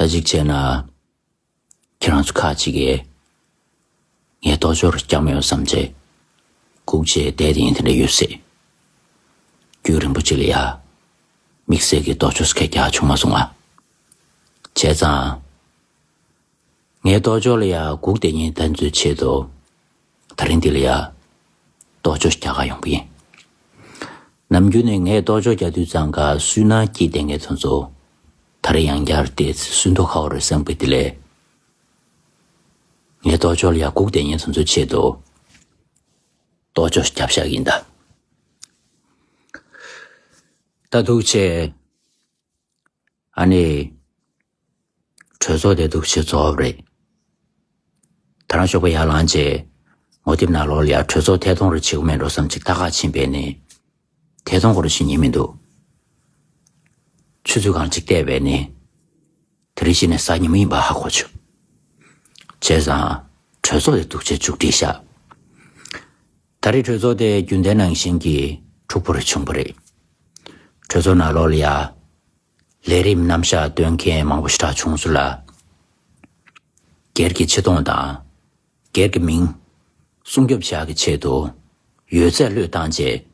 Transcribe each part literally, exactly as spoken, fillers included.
ད་ཅིག་བྱས་ན། ཁྱེད་རང་ཚོ་ཁག་ཅིག་གིས་ངའི་རྟོགས་འཆར་རྒྱག་མི་ཡོང་བསམ་བྱས། སྒུག་བྱས་བསྡད་དེ་ཡིན་དེ་འདྲ་ཡོད་སྲིད། རྒྱུན་རིང་པོ་ཅིག་ལ་ཡ། དམིགས་བསལ་གྱི་རྟོགས་འཆར་སྐད་རྒྱག་བྱུང་མ་སོང་ང་། བྱས་ཙང་། ངའི་རྟོགས་འཆར་ལ་ཡ་སྒུག་བསྡད་མཁན་དེ་ཚོའི་ཆེད་དུ། དེ་རིང་འདི་ལ་ཡ། རྟོགས་འཆར་རྒྱག་ག་ཡོང་གི་ཡིན། ནམ་རྒྱུན་ནས་ངས་རྟོགས་འཆར་རྒྱག་དུས་ཙང་ཀ་སུན་སྣང་སྐྱེས་བསྡད་མཁན་དེ་ཚོ། ད་རེས་ཡང་བསྐྱར་དེ་སུན་ཐོ་ཁ་བ་རེད་བསམ་གི། དེ་ལས། ངའི་རྟོགས་འཆར་ལ་ཡ་སྒུག་བསྡད་མཁན་དེ་ཚོའི་ཆེད་དུ། རྟོགས་འཆར་རྒྱབ་བཞག་ཡིན་ད། ད་འདུག་བྱས། ཨ་ནི། གྲོས་ཚོགས་དེ་འདུག་བྱས་རྫོགས་པ་རེད། ད་རང་ཞོགས་པ་ཡར་ལངས་རྗེས། ངོ་དེབ་ནང་ལོགས་ལ་ཡ་གྲོས་ཚོགས་ཐད་གཏོང་རེ་བྱེད་དགོས་མེད་འགྲོ་བསམ་ཅིག་ལྟ་ག་ཕྱིན་པས་ནི། ཐད་གཏོང་སྐོར་ཞིག་ཉན་མི་འདུག་ཆུ་ཚོད་གང་ཅིག་བལྟས་པས་ནི། དེ་རིང་གཞི་ནས་གཟའ་ཉི་མ་ཡིན་པ་ཧ་གོ་བྱུང་། བྱས་ཙང་། གྲོས་ཚོགས་དེ་འདུག་བྱས་མཇུག་སྒྲིལ་བཞག་ད་རེས་གྲོས་ཚོགས་དེ་རྒྱུན་ལྡན་ནང་བཞིན་གྱི་འཁྲུག་པོ་རེ་བྱུང་བ་རེད། གྲོས་ཚོགས་ནང་ལོགས་ལ་ཡ། ལས་རིམ་རྣམ་གཞག་སྟོན་མཁན་མང་པོ་ཞེ་དྲག་བྱུང་སོང་ལ། སྒེར་གྱི་ཆེ་མཐོང་དང་། སྒེར་གྱི་མིང་། སྲུང་སྐྱོབ་བྱ་གི་ཆེད་དུ། ཡོད་ཚད་བློས་བཏང་རྗེས།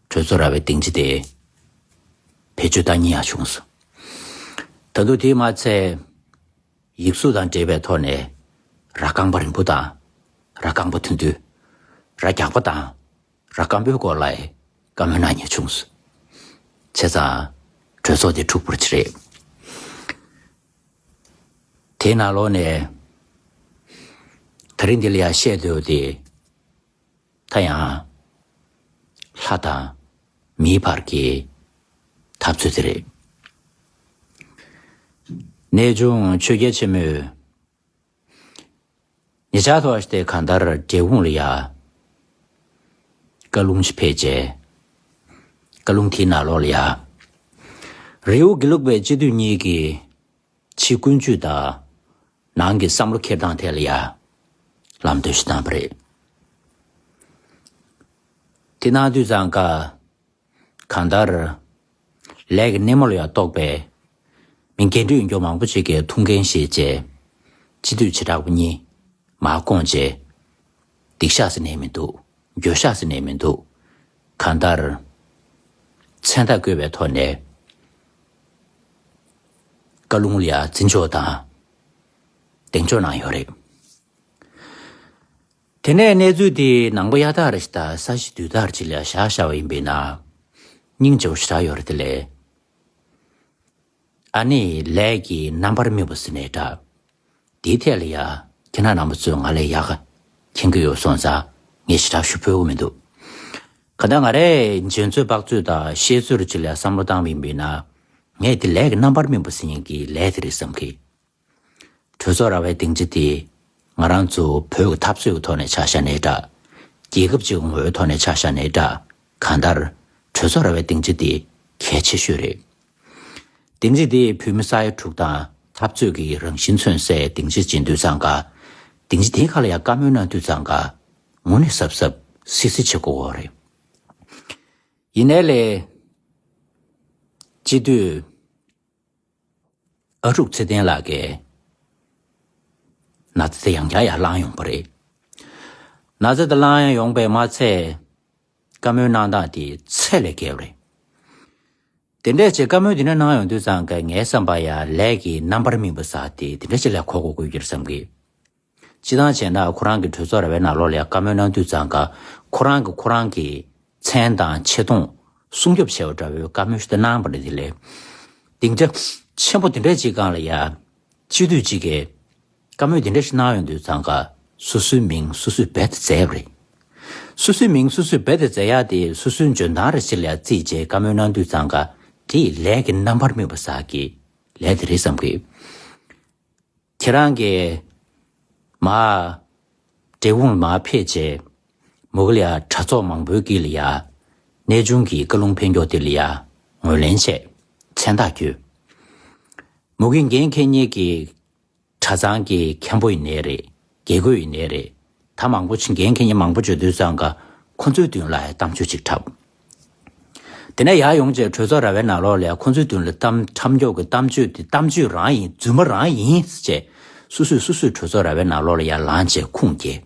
གྲོས་ཚོགས་ར་བའི་སྡིངས་ཆ་དེ། བེད་སྤྱོད་བཏང་མཁན་ཡང་བྱུང་སོང་། ད་དུང་དེས་མ་ཚད། ཡིག་གཟུགས་དང་འབྲེལ་བའི་ཐོག་ནས། ར་རྐང་པ་རིང་པོ་དང་། ར་རྐང་པ་ཐུང་ཐུང་། ར་རྒྱགས་པ་དང་། ར་སྐམ་པོའི་སྐོར་ལ་བཀའ་མོལ་གནང་མཁན་བྱུང་སོང་། བྱས་ཙང་། གྲོས་ཚོགས་དེ་འཁྲུག་པོ་ཅིག་རེད། དེའི་ནང་ལོགས་ནས། དེ་རིང་འདི་ལ་ཡང་བཤད་འདོད་དེ། ད་ཡང་། ལྷ་དང་། མིའི་བར་གྱི། འཐབ་རྩོད་དེ་རེད། གནས་ཆུང་ཆོས་རྒྱལ་ཆེན་མོས། ཉེ་ཆར་ཐོག་སྟེ་གང་ལྟར་འབྲས་སྤུངས་ལ་ཡ། བཀའ་ལུང་ཞིག་ཕེབས་རྗེས། བཀའ་ལུང་དེའི་ནང་ལོགས་ལ་ཡ། རི་བོ་དགེ་ལུགས་པའི་སྤྱི་འཐུས་གཉིས་ཀྱིས། ཕྱིའི་ཀུན་སྤྱོད་དང་། ནང་གི་བསམ་བློ་འཁྱེར་སྟངས་ཐད་ལ་ཡ། ལམ་སྟོན་ཞིག་བཏང་བ་རེད། དེ་གནང་དུས་ཙང་ཀ། གང་ལྟར། ལས་ཀྱི་སྣེ་མོ་ལ་ཡང་གཏོགས་པའི། མི་འགན་འཁྲི་ཡོད་མཁན་མང་པོ་ཅིག་གིས་ཐུགས་འགན་བཞེས་རྗེས། སྤྱི་འཐུས་བྱེ་བྲག་པ་གཉིས། མར་བསྐོངས་རྗེས། སྡིག་བཤགས་ཟེར་ནས་མི་འདུག་འགྱོད་བཤགས་ཟེར་ནས་མི་འདུག་གང་ལྟར། མཚན་རྟགས་བཀོད་པའི་ཐོག་ནས། བཀའ་ལུང་ལ་ཡང་བརྩི་འཇོག་དང་། གདེང་འཇོག་གནང་ཡོད་རེད། དེ་ནས་གནས་ཚུལ་དེ་ནང་པ་གཡའ་དག་རེ་ཞིག་དང་ས་གཞི་རྡུལ་དག་རེ་ཅིག་ལ་བཞག་བཞག་པ་ཡིན་པས་ན། སྙིང་རྗེ་པོ་ཞེ་དྲག་ཡོད་རེད་དེ་ལས། ཨ་ནི་ལས་ཀྱི་རྣམ་པར་སྨིན་པ་ཟེར་ནའི་འདྲ། དེའི་ཐད་ལ་ཡ་ཁྱེད་རང་རྣམ་པ་ཚོས་ང་ལས་ཡག་ག་མཁྱེན་གྱི་ཡོད་སོང་ཙང་ངས་ཞེ་དྲག་ཞུ་ཕོད་པོ་མི་འདུག་ག་ད་ང་རས་འཇོན་ཚོད་དཔག་ཚོད་དང་ཤེས་ཚོད་རེ་ཅིག་ལ་བསམ་བློ་བཏང་བ་ཡིན་པས་ན། ངས་དེ་ལས་ཀྱི་རྣམ་པར་སྨིན་པ་ཟེར་མཁན་གྱི་ལས་དེ་རེད་བསམ་གི། གྲོས་ཚོགས་ར་བའི་སྡིངས་ཆ་དེ་ང་རང་ཚོ་བོད་ཀྱི་འཐབ་རྩོད་ཀྱི་ཐོག་ནས་ཆ་བཞག་ནའི་འདྲ། རྒྱལ་ཁབ་ཅིག་གི་ངོ་བོའི་ཐོག་ནས་ཆ་བཞག་ནའི་འདྲ། གང་ལྟར་གྲོས་ཚོགས་ར་བའི་སྡིངས་ཆ་དེ་གལ་ཆེ་ཤོས་རེད། སྡིངས་ཆ་དེ་བོད་མི་ས་ཡ་དྲུག་དང་འཐབ་རྩོད་ཀྱི་རང་བཞིན་མཚོན་སའི་སྡིངས་ཆ་ཅིག་ཡིན་དུས་ཙང་ཀ། སྡིངས་ཆ་དེའི་ཁ་ལ་ཡང་བཀའ་མོལ་གནང་དུས་ཙང་ཀ། དངོས་གནས་གཟབ་གཟབ་སིབ་སིབ་བྱེད་དགོས་པ་རེད། ཡིན་ནའི་ལས། སྤྱི་འཐུས། ཨ་ཕྲུག་ཚེ་བརྟན་ལགས་ཀྱིས་ན་ཚ་དེ་ཡང་བསྐྱར་ཡར་ལངས་ཡོང་པ་རེད། ན་ཚ་དེ་ལངས་ཡོང་པས་མ་ཚད། བཀའ་མོལ་གནང་སྟངས་དེ་ཚད་ལས་བརྒལ་བ་རེད། དེ་འདྲས་བྱས་བཀའ་མོལ་དེ་འདྲ་གནང་ཡོང་དུས་ཙང་ཀ་ངའི་བསམ་པ་ཡ་ལས་ཀྱི་རྣམ་པར་སྨིན་པ་ཟེར་དེ་དེ་འདྲ་ཅིག་ལ་གོ་དགོས་དགོས་ཀྱི་རེད་བསམ་གི། སྤྱི་བཏང་བྱས་ན་ཁོ་རང་གི་གྲོས་ཚོགས་ར་བའི་ནང་ལོགས་ལ་ཡ་བཀའ་མོལ་གནང་དུས་ཙང་ཀ་ཁོ་རང་གི་ཁོ་རང་གི་མཚན་དང་ཆེ་མཐོང་སྲུང་སྐྱོབ་བྱས་པ་འདྲ་བོའི་བཀའ་མོལ་ཞིག་ད་གནང་བ་རེད། དེ་ལས་སྡིངས་ཆ་ཆེན་པོ་དེ་འདྲ་ཅིག་སྒང་ལ་ཡ་སྤྱི་འཐུས་ཅིག་གིས་བཀའ་མོལ་དེ་འདྲ་ཞིག་གནང་ཡོང་དུས་ཙང་ཀ་སོ་སོའི་མིང་སོ་སོས་རྦད་དེ་བརྩི་བ་རེད། སོ་སོའི་མིང་སོ་སོས་རྦད་དེ་བརྩི་ཡ་དེ་སོ་སོའི་འཇོན་ཐང་རེ་ཞིག་ལ་ཡ་བརྩིས་བྱས་བཀའ་མོལ་གནང་དུས་ཙང་ཀ་དེ་ལས་ཀྱི་རྣམ་པར་སྨིན་པ་ཟེར་གི་ལས་དེ་རེད་བསམ་གི། ཁྱེད་རང་གིས་མར་འབྲས་སྤུངས་ལ་མར་ཕེབས་རྗེས་མུ་གེ་ལ་ཡ་གྲྭ་ཚོགས་མང་པོའི་དཀྱིལ་ལ་ཡ་གནས་ཆུང་གི་བཀའ་ལུང་ཕེབས་མགྱོགས་དེ་ལ་ཡ་ངོས་ལེན་བྱས་མཚན་རྟགས་བསྐྱོན། མུ་གེ་འགན་འཁྱེར་མཁན་གྱི་གྲྭ་ཚང་གི་མཁན་པོ་ཡིན་ནའི་རེད། དགེ་བསྐོས་ཡིན་ནའི་རེད། ད་མང་པོ་ཅིག་འགན་འཁྱེར་མཁན་མང་པོ་བྱོས་དུས་ཙང་ཀ་ཁོ་ཚོའི་མདུན་ལ་ཡ་གཏམ་བརྗོད་ཅིག་འཁྲབ། དེ་ནས་ཡར་ཡོང་བྱས་གྲོས་ཚོགས་ར་བའི་ནང་ལོགས་ལ་ཡ་ཁོང་ཚོའི་མདུན་ལ་གཏམ་ཁྲམ་སྐྱོག་གི་གཏམ་བརྗོད་དེ་གཏམ་བརྗོད་རང་ཡིན། རྫུན་མ་རང་ཡིན་ཟེར་བྱས་སོ་སོས་སོ་སོའི་གྲོས་ཚོགས་ར་བའི་ནང་ལོགས་ལ་ཡ་ལངས་བྱས་ཁུངས་སྐྱེལ།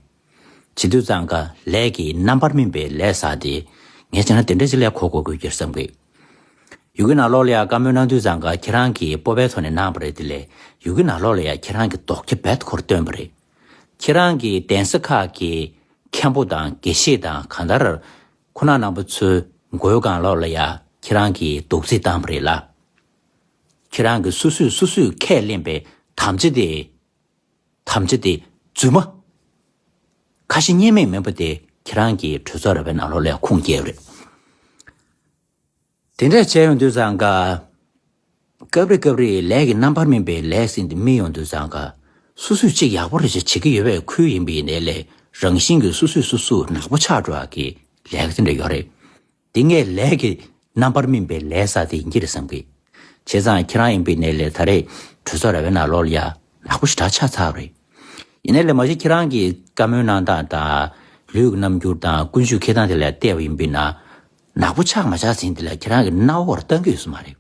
བྱེད་དུས་ཙང་ཀ་ལས་ཀྱི་རྣམ་པར་སྨིན་པའི་ལས་ཟེར་དེ་ངས་བྱས་ན་དེ་འདྲ་ཅིག་ལས་གོ་དགོས་ཀྱི་ཡོད་བསམ་གི། ཡུ་གུའི་ནང་ལོགས་ལ་ཡ་བཀའ་མོལ་གནང་དུས་ཙང་ཀ་ཁྱེད་རང་གིས་སྤོབས་པའི་ཐོག་ནས་གནང་བ་རེད། དེ་ལས་ཡུ་གུའི་ནང་ལོགས་ལ་ཡ་ཁྱེད་རང་གི་རྡོག་རྒྱ་རྦད་ཁོར་བཏོན་པ་རེད། ཁྱེད་རང་གི་གདན་ས་ཁག་གི་མཁན་པོ་དང་དགེ་བཤེས་དང་གང་ལྟར་ཁོ་ན་རྣམ་པ་ཚོའི་མགོའི་སྒང་ལོགས་ལ་ཡ་ཁྱེད་རང་གིས་རྡོག་རྫིས་བཏང་བ་རེད་ལ། ཁྱེད་རང་གིས་སོ་སོས་སོ་སོས་ཁས་ལེན་པའི་དམ་བཅའ་དེ། དམ་བཅའ་དེ་རྫུན་མ། ཁ་ཞེ་གཉིས་མེད་མིན་པ་དེ་ཁྱེད་རང་གིས་གྲོས་ཚོགས་ར་བའི་ནང་ལོགས་ལ་ཁུངས་སྐྱེལ་རེད། དེ་འདྲས་བྱས་ཡོང་དུས་ཙང་ཀ། སྐབས་རེ་སྐབས་རེ་ལས་ཀྱི་རྣམ་པར་སྨིན་པའི་ལས་ཟིན་དེ་སྨིན་ཡོང་དུས་ཙང་ཀ། སོ་སོས་ཅིག་ཡག་པོ་རེ་ཞིག་བྱེད་ཀྱི་ཡོད་པའི་ཁུལ་ཡིན་པ་ཡིན་ནའི་ལས་རང་བཞིན་གྱིས་སོ་སོས་སོ་སོ་ནག་པོ་ཆགས་འགྲོ་བ་གི་ལས་ཀ་དེ་འདྲ་ཡོད་རེད། འདི་ངས་ལས་ཀྱི་རྣམ་པར་སྨིན་པའི་ལས་ཟེར་དེ་ཡིན་གྱི་རེད་བསམ་གི། བྱས་ཙང་ཁྱེད་རང་ཡིན་པའི་ནས་ལས་ད་རེས་གྲོས་ཚོགས་ར་བའི་ནང་ལོགས་ལ་ཡ་ནག་པོ་ཞེ་དྲག་ཆགས་ཚར་བ་རེད། ཡིན་ནའི་ལས་མ་གཞི་ཁྱེད་རང་གིས་བཀའ་མོལ་གནང་སྟངས་དང་ལུས་ཀྱི་རྣམ་འགྱུར་དང་ཀུན་སྤྱོད་འཁྱེར་སྟངས་དེ་ལ་བལྟས་པ་ཡིན་པས་ན། ནག་པོ་ཆགས་མ་ཆགས་ཟིན་དེ་ལ་ཁྱེད་རང་གི་སྣང་བར་བཏང་གི་ཡོད་ས་མ་རེད།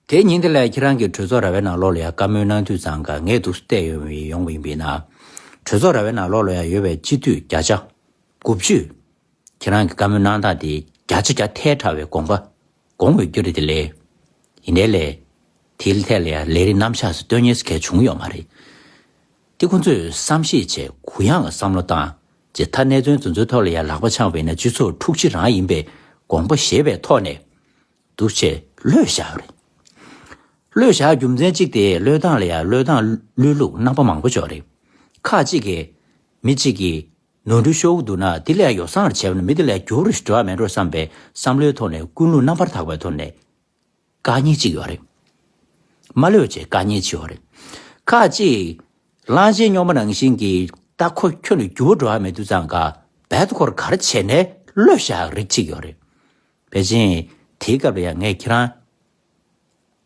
དེའི་ཉིན་དེ་ལ་ཁྱེད་རང་གིས་གྲོས་ཚོགས་ར་བའི་ནང་ལོགས་ལ་ཡ་བཀའ་མོལ་གནང་དུས་ཙང་ཀ་ངས་འདུག་སེ་བལྟས་ཡོང་བའི་ཡོང་བ་ཡིན་པས་ན། གྲོས་ཚོགས་ར་བའི་ནང་ལོགས་ལ་ཡ་ཡོད་པའི་སྤྱི་འཐུས་བརྒྱ་ཆ་དགུ་བཅུ། ཁྱེད་རང་གིས་བཀའ་མོལ་གནང་སྟངས་དེ་བརྒྱ་ཆ་བརྒྱ་ཐལ་དྲགས་པའི་དགོངས་པ་དགོངས་འོས་རྒྱུ་རེད། དེ་ལས་ཡིན་ནའི་ལས་དེའི་ཐད་ལ་ཡ་ལས་རིགས་རྣམ་གཞག་སུ་སྟོན་ཉེས་སུ་གལ་བྱུང་ཡོད་མ་རེད། དེ་ཁོང་ཚོས་བསམ་ཤེས་བྱས་གུ་ཡངས་བསམ་བློ་བཏང་ཅེས་ད་གནས་ཚུལ་དེ་ཚོའི་ཐོག་ལ་ཡ་ལག་པ་འཆང་བས་ན་སྤྱི་ཚོགས་འཁྲུག་ཆ་རང་ཡིན་པའི་དགོངས་པ་བཞེས་པའི་ཐོག་ནས། འདུག་ཅེས་གློད་བཞག་རེད། གློད་བཞག་རྒྱུ་མཚན་གཅིག་དེ་གློད་སྟངས་ལ་ཡང་གློད་སྟངས་གློད་ལུགས་རྣམ་པ་མང་པོ་ཅིག་ཡོད་རེད། ཁག་ཅིག་གིས་མི་གཅིག་གིས་ནོར་འཁྲུལ་ཤོར་གྱི་འདུག་ན་དེ་ལ་ཡང་ཡོ་བསྲང་རེ་བྱས་པ་ན་མི་དེ་ལ་ཡང་འགྱུར་བ་རེ་ཞིག་འགྲོ་བ་མེད་འགྲོ་བསམ་པའི་བསམ་བློའི་ཐོག་ནས་ཀུན་སློང་རྣམ་པར་དག་པའི་ཐོག་ནས་དཀའ་ངལ་ཅིག་ཡོད་རེད། མ་གློད་བྱས་དཀའ་ངལ་ཅིག་ཡོད་རེད། ཁག་ཅིག་གླང་ཆེན་སྨྱོན་པ་ནང་བཞིན་གྱི་ད་ཁོ་ཁྱོན་ནས་འགྱུར་བ་འགྲོ་བ་མེད་དུས་ཙང་ཀ་རྦད་དེ་ཁོར་ག་རེ་བྱས་ནས་གློད་བཞག་རིགས་ཅིག་ཡོད་རེད། ཕལ་ཆེར་དེའི་སྐབས་ལ་ཡང་ངས་ཁྱེད་རང་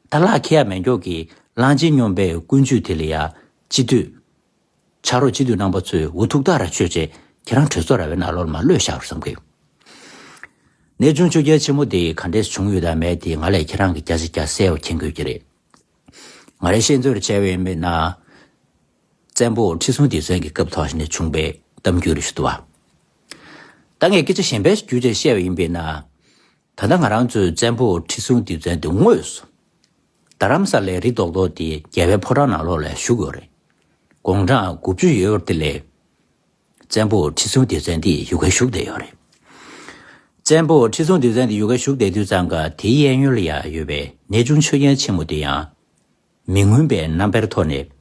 ད་ལག་ཁེལ་ཡ་མེད་མགྱོགས་ཀྱི་གླང་ཆེན་སྨྱོན་པའི་ཀུན་སྤྱོད་དེ་ལ་ཡ་སྤྱི་འཐུས་ཕྱག་རོགས་སྤྱི་འཐུས་རྣམ་པ་ཚོས་འུ་ཐུག་ཐག་ར་ཆོད་ཅེས་ཁྱེད་རང་གྲོས་ཚོགས་ར་བའི་ནང་ལོགས་ལ་མར་གློད་བཞག་རོགས་བསམ་གི། གནས་ཆུང་ཆོས་རྒྱལ་ཆེན་མོ་དེ་ག་འདྲས་བྱུང་ཡོད་དམ་མེད་དེ་ང་ལས་ཁྱེད་རང་གིས་བརྒྱ་ཆ་བརྒྱ་གསལ་བོ་མཁྱེན་དགོས་ཀྱི་རེད། ང་རའི་ཤེས་ཚོད་རེ་བྱས་པ་ཡིན་པས་ན། བཙན་པོ་ཁྲི་སྲོང་ལྡེ་བཙན་གྱི་སྐབས་ཐོག་ནས་བྱུང་བའི་གཏམ་རྒྱུད་རེ་ཞིག་འདུག་བ། ད་ངས་སྐད་ཆ་གཞན་པའི་རྒྱུ་ཆ་བཤད་པ་ཡིན་པས་ན། ད་ལྟ་ང་རང་ཚོའི་བཙན་པོ་ཁྲི་སྲོང་ལྡེ་བཙན་དེ་དངོས་སུ་རྡ་རམ་ས་ལའི་རི་རྡོག་རྡོག་དེ་རྒྱལ་བའི་ཕོ་བྲང་ནང་ལོགས་ལ་བཞུགས་ཡོད་རེད། དགུང་གྲངས་དགུ་བཅུ་ཡོད་པ་དེ་ལས། བཙན་པོ་ཁྲི་སྲོང་ལྡེ་བཙན་དེ་ཡུ་གར་བཞུགས་བསྡད་ཡོད་རེད། བཙན་པོ་ཁྲི་སྲོང་ལྡེ་བཙན་དེ་ཡུ་གར་བཞུགས་བསྡད་དུས་ཙང་ཀ་དེའི་གཡས་གཡོན་ལ་ཡང་ཡོད་པའི་གནས་ཆུང་ཆོས་རྒྱལ་ཆེན་མོ་དེ་ཡང་། མི་མངོན་པའི་རྣམ་པའི་ཐོག་ནས།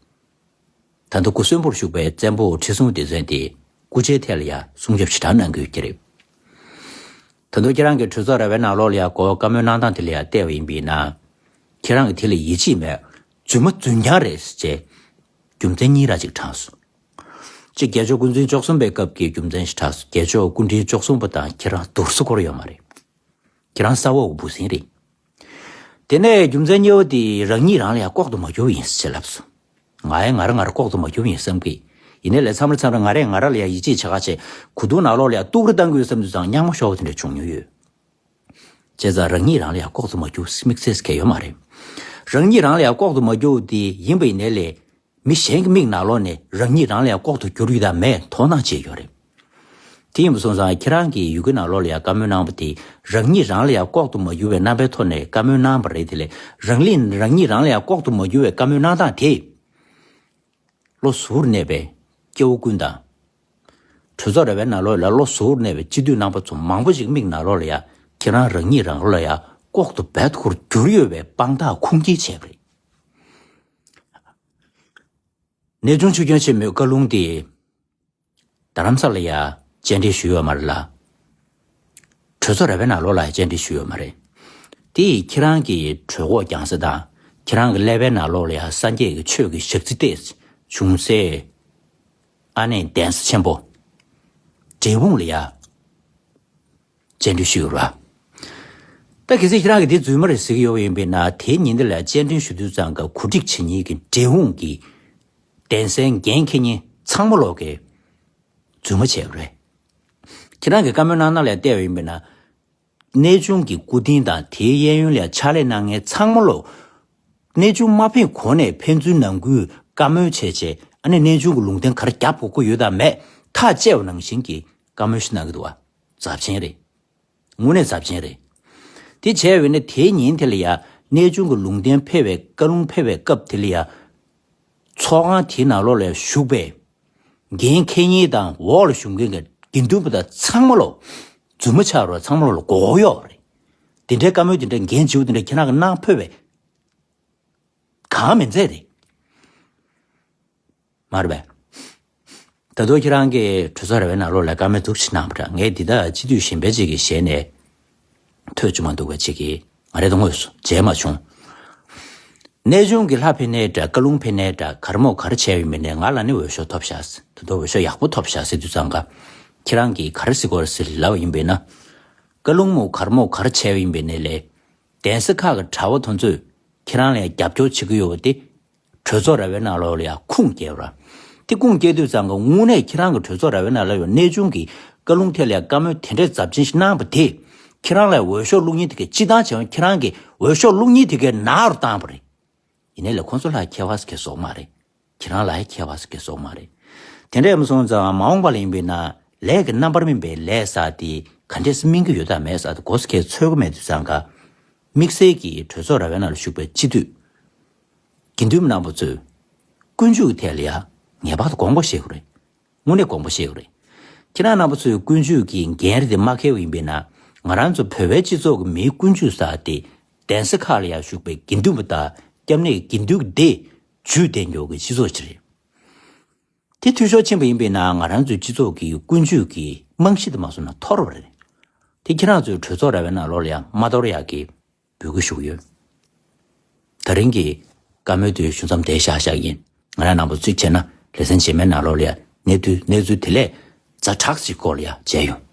ད་ལྟ་སྐུ་གསོན་པོར་བཞུགས་པའི་བཙན་པོ་ཁྲི་སྲོང་ལྡེ་བཙན་དེ་སྐུ་ཕྱྭའི་ཐད་ལ་ཡང་སྲུང་སྐྱོབ་ཞེ་དྲག་གནང་གི་ཡོད་ཀྱི་རེད། ད་དུང་ཁྱེད་རང་གི་གྲོས་ཚོགས་ར་བའི་ནང་ལོགས་ལ་ཡང་གོ་བཀའ་མོལ་གནང་སྟངས་དེ་ལ་ཡང་བལྟས་པ་ཡིན་པས་ན། ཁྱེད་རང་གི་དེ་ལ་ཡིད་ཆེས་མེད། རྫུན་མ་རྫུན་རྐྱང་རེད་ཟེར་བྱས། རྒྱུ་མཚན་གཉིས་ར་ཅིག་དྲངས་སོང་། གཅིག་རྒྱལ་མཆོག་སྐུ་ཕྲེང་བཅུ་གསུམ་པའི་སྐབས་ཀྱི་རྒྱུ་མཚན་ཞིག་དྲངས་སོང་། རྒྱལ་མཆོག་སྐུ་ཕྲེང་བཅུ་གསུམ་པ་དང་ཁྱེད་རང་བསྡུར་ས་སྐོར་ཡོད་མ་རེད། ཁྱེད་རང་ས་འོག་གི་འབུ་སྲིན་རེད། དེ་ནས་རྒྱུ་མཚན་གཉིས་པ་དེ་རང་ཉིད་རང་ལ་ཡང་ལྐོག་ཏུ་མ་གྱུར་ཡིན་ཟེར་ལབ་སོང་། ང་ཡང་ང་རང་ང་རང་ལྐོག་ཏུ་མ་གྱུར་ཡིན་བསམ་གི། ཡིན་ནའི་ལས་མཚམས་རེ་མཚམས་རེ་ང་རས་ང་རང་ལ་ཡང་ཡིད་ཆེས་བྱེད་ཁ་བྱས་གོས་ཐུང་ནང་ལོགས་ལ་ཡང་གཏུག་རེ་བཏང་གི་ཡོད་བསམ་དུས་ཙང་སྙང་མོ་ཤོར་བ་དེ་འདྲ་བྱུང་མྱོང་ཡོད། བྱས་ཙང་རང་ཉིད་རང་ལ་ཡང་ལྐོག་ཏུ་མ་གྱུར་དམིགས་བསལ་གལ་ཡོད་མ་རེད། རང་ཉིད་རང་ལ་ཡང་ལྐོག་ཏུ་མ་གྱུར་དེ་ཡིན་པ་ཡིན་ནའི་ལས། མི་གཞན་གྱི་མིག་ནང་ལོགས་ནས་རང་ཉིད་རང་ལ་ཡང་ལྐོག་ཏུ་གྱུར་ཡོད་དམ་མེད་དོ་སྣང་བྱེད་ཀྱི་ཡོད་རེད། དེ་ཡིན་པ་སོང་ཙང་ཁྱེད་རང་གིས་ཡུ་གུའི་ནང་ལོགས་ལ་ཡང་བཀའ་མོལ་གནང་བ་དེ་རང་ཉིད་རང་ལ་ཡང་ལྐོག་ཏུ་མ་གྱུར་བའི་རྣམ་པའི་ཐོག་ནས་བཀའ་མོལ་གནང་བ་རེད། དེ་ལས་རང་ལས་རང་ཉིད་རང་ལ་ཡང་ལྐོག་ཏུ་མ་གྱུར་བའི་བཀའ་མོལ་གནང་སྟངས་དེ། བློ་གཟུར་གནས་པའི་སྐྱེ་བོ་ཀུན་དང་། གྲོས་ཚོགས་ར་བའི་ནང་ལོགས་ལ་བློ་གཟུར་གནས་པའི་སྤྱི་འཐུས་རྣམ་པ་ཚོ་མང་པོ་ཞིག་མིག་ནང་ལོགས་ལ་ཡང་ཁྱེད་རང་རང་ཉིད་རང་ལ་ཡང་ལྐོག་ཏུ་རྦད་ཁུར་གྱུར་ཡོད་པའི་དཔང་རྟགས་ཁུངས་སྐྱེལ་བྱས་པ་རེད། གནས་ཆུང་ཆོས་སྐྱོང་ཆེན་མོའི་བཀའ་ལུང་དེ། རྡ་རམ་ས་ལ་ཡ་བཅར་འདྲི་ཞུས་ཡོད་མ་རེད་ལ། གྲོས་ཚོགས་ར་བའི་ནང་ལོགས་ལ་ཡ་བཅར་འདྲི་ཞུས་ཡོད་མ་རེད། དེ་ཡིས་ཁྱེད་རང་གི་གྲོད་ཁོག་རྒྱང་ས་དང་ཁྱེད་རང་གི་ཀླད་པའི་ནང་ལོགས་ལ་ཡ་སངས་རྒྱས་ཀྱི་ཆོས་ཀྱི་ཞག་རྩི་ཏེ་བྱུང་སའི་ཨ་ནེ་གདན་ས་ཆེན་པོ་འབྲས་སྤུངས་ལ་ཡ། བཅར་འདྲི་ཞུས་ཡོད་ར། ད་གལ་སྲིད་ཁྱེད་རང་གིས་དེ་རྫུན་མ་རེད་ཟེར་གྱི་ཡོད་པ་ཡིན་པས་ན་དེའི་ཉིན་དེ་ལ་བཅར་འདྲི་ཞུ་དུས་ཙང་ཀ་གོ་སྒྲིག་བྱེད་མཁན་གྱི་འབྲས་སྤུངས་ཀྱི་གདན་སའི་འགན་འཁྱེར་མཁན་ཚང་མ་ལོག་གིས་རྫུན་མ་བྱས་པ་རེད། ཁྱེད་རང་གིས་བཀའ་མོལ་གནང་སྟངས་ལ་བལྟས་པ་ཡིན་པས་ན། གནས་ཆུང་གི་སྐུ་རྟེན་དང་དེའི་གཡས་གཡོན་ལ་ཕྱག་ལས་གནང་མཁན་ཚང་མ་ལོ། གནས་ཆུང་མ་ཕེབས་གོང་ནས་ཕན་ཚུན་ནང་ཁུལ་བཀའ་མོལ་བྱས་བྱས། ཨ་ནི་གནས་ཆུང་གི་ལུང་བསྟན་ག་རེ་རྒྱབ་དགོས་ཀྱི་ཡོད་དམ་མེད་ཐག་བཅད་པ་ནང་བཞིན་གྱི་བཀའ་མོལ་ཞིག་གནང་གི་འདུག་བ། ཚབས་ཆེན་རེད། དངོས་གནས་ཚབས་ཆེན་རེད། དེ་བྱས་པས་ན་དེའི་ཉིན་དེ་ལ་ཡ་གནས་ཆུང་གི་ལུང་བསྟན་ཕེབས་པའི་བཀའ་ལུང་ཕེབས་པའི་སྐབས་དེ་ལ་ཡ། ཚོགས་ཁང་དེའི་ནང་ལོགས་ལ་བཞུགས་པའི་འགན་འཁྱེར་མཁན་དང་འོག་ལ་བཞུགས་མཁན་གྱི་དགེ་འདུན་པ་དང་ཚང་མ་ལོ། རྫུན་མ་ཆགས་རོགས། ཚང་མ་ལོ་མགོ་སྐོར་ཡོད་རེད། དེ་འདྲའི་བཀའ་མོལ་དེ་འདྲའི་འགན་ལྗིད་པོ་དེ་འདྲ་ཁྱེད་རང་གིས་གནང་ཕོད་པས། གང་མིན་ཚད་རེད། མ་རེད་པས། ད་དུང་ཁྱེད་རང་གིས་གྲོས་ཚོགས་ར་བའི་ནང་ལོགས་ལ་བཀའ་མོལ་འདུག་ཅིག་གནང་བ་འདྲ། ངས་འདི་དག་སྤྱི་འཐུས་གཞན་པ་ཅིག་གི་ཞལ་ནས་ཐོས་བཅུག་མ་འདུག་པ་ཅིག་གིས་ང་རེ་དང་དངོས་སུ་མཇལ་མ་བྱུང་། གནས་ཆུང་གི་ལྷ་ཕེབས་ནའི་འདྲ། བཀའ་ལུང་ཕེབས་ནའི་འདྲ། ག་རེ་མོ་ག་རེ་བྱས་ཡིན་པས་ནའི་ང་ལ་ནི་འོས་ཤོག་ཐོབ་ཤག་ཟེར། ད་དུང་འོས་ཤོག་ཡག་པོ་ཐོབ་ཤག་ཟེར་དུས་ཙང་ཀ། ཁྱེད་རང་གིས་ག་རེ་ཟེར་དགོས་རེད་ཟེར་ལབ་པ་ཡིན་པས་ན། བཀའ་ལུང་མོ་ག་རེ་མོ་ག་རེ་བྱས་ཡིན་པས་ནའི་ལས། གདན་ས་ཁག་གི་གྲྭ་བ་དེ་ཚོས་ཁྱེད་རང་ལ་རྒྱབ་སྐྱོར་བྱེད་ཀྱི་ཡོད་པ་དེ། གྲོས་ཚོགས་ར་བའི་ནང་ལོགས་ལ་ཡང་ཁུངས་སྐྱེལ་བ། དེ་ཁུངས་སྐྱེལ་དུས་ཙང་གི་དངོས་གནས་ཁྱེད་རང་གི་གྲོས་ཚོགས་ར་བའི་ནང་ལ་ཡང་གནས་ཆུང་གི་བཀའ་ལུང་ཐད་ལ་ཡང་བཀའ་མོལ་དེ་འདྲའི་ཚབས་ཆེན་ཞིག་གནང་བ་དེ། ཁྱེད་རང་ལ་འོས་ཤོག་བླུག་མཁན་དེ་གའི་སྤྱིར་བཏང་བྱས་པ་ཁྱེད་རང་གི་འོས་ཤོག་བླུག་མཁན་དེ་གའི་ནང་རུ་བཏང་བ་རེད། ཡིན་ནའི་ལས་ཁོང་ཚོ་ལ་ཁྱད་པར་ཟེར་མཁན་སོགས་མ་རེད། ཁྱེད་རང་ལ་ཡང་ཁྱད་པར་ཟེར་མཁན་སོགས་མ་རེད། དེ་འདྲ་ཡིན་སོང་ཙང་མ་འོངས་པ་ལ་ཡིན་པས་ན་ལས་ཀྱི་རྣམ་པར་སྨིན་པའི་ལས་ཟེར་དེ་ག་འདྲས་སེ་སྨིན་གྱི་ཡོད་དམ་མེད་ཟེར་དེ་གོ་ས་ཁས་འཚོལ་གྱི་མེད་དུས་ཙང་ཀ། དམིགས་བསལ་གྱིས་གྲོས་ཚོགས་ར་བའི་ནང་ལ་བཞུགས་པའི་སྤྱི་འཐུས། དགེ་འདུན་རྣམ་པ་ཚོས་ཀུན་སྤྱོད་ཀྱི་ཐད་ལ་ཡང་ངེས་པར་དུ་དགོངས་པ་བཞེས་དགོས་རེད། དངོས་གནས་དགོངས་པ་བཞེས་དགོས་རེད། ཁྱེད་རང་རྣམ་པ་ཚོས་ཀུན་སྤྱོད་ཀྱི་འགན་རེད་དེ་མ་འཁྱེར་བ་ཡིན་པས་ན། ང་རང་ཚོ་བོད་པའི་སྤྱི་ཚོགས་ཀྱི་མིའི་ཀུན་སྤྱོད་ཟེར་དེ་གདན་ས་ཁག་ལ་ཡང་བཞུགས་པའི་དགེ་འདུན་པ་དང་སྐྱབས་གནས་དགེ་འདུན་པ་དེ་ཇུས་གཏན་འཁྱོངས་ཀྱི་སྤྱི་ཚོགས་ཅིག་རེད། དེ་འཐུས་ཤོར་ཕྱིན་པ་ཡིན་པས་ན་ང་རང་ཚོའི་སྤྱི་ཚོགས་ཀྱི་ཀུན་སྤྱོད་ཀྱི་རྨང་གཞི་དེ་མ་སོང་ན་འཐོར་བ་རེད། དེ་ཁྱེད་རང་ཚོའི་གྲོས་ཚོགས་ར་བའི་ནང་ལོགས་ལ་ཡང་མ་གཏོར་ཡག་གི་འབོད་སྐུལ་ཞུ་གི་ཡོད། ད་རིང་གི་བཀའ་མོལ་དེ་ཞུ་མཚམས་དེ་བཞག་བཞག་ཡིན། ང་རང་རྣམ་པ་ཚོས་བྱས་ན་ལེ་ཚན་རྗེས་མའི་ནང་ལོགས་ལ་ཡང་གནས་ཚུལ་གནས་ཚུལ་དེ་ལས་ཛ་དྲག་ཅིག་སྐོར་ལ་ཡང་མཇལ་ཡོང་།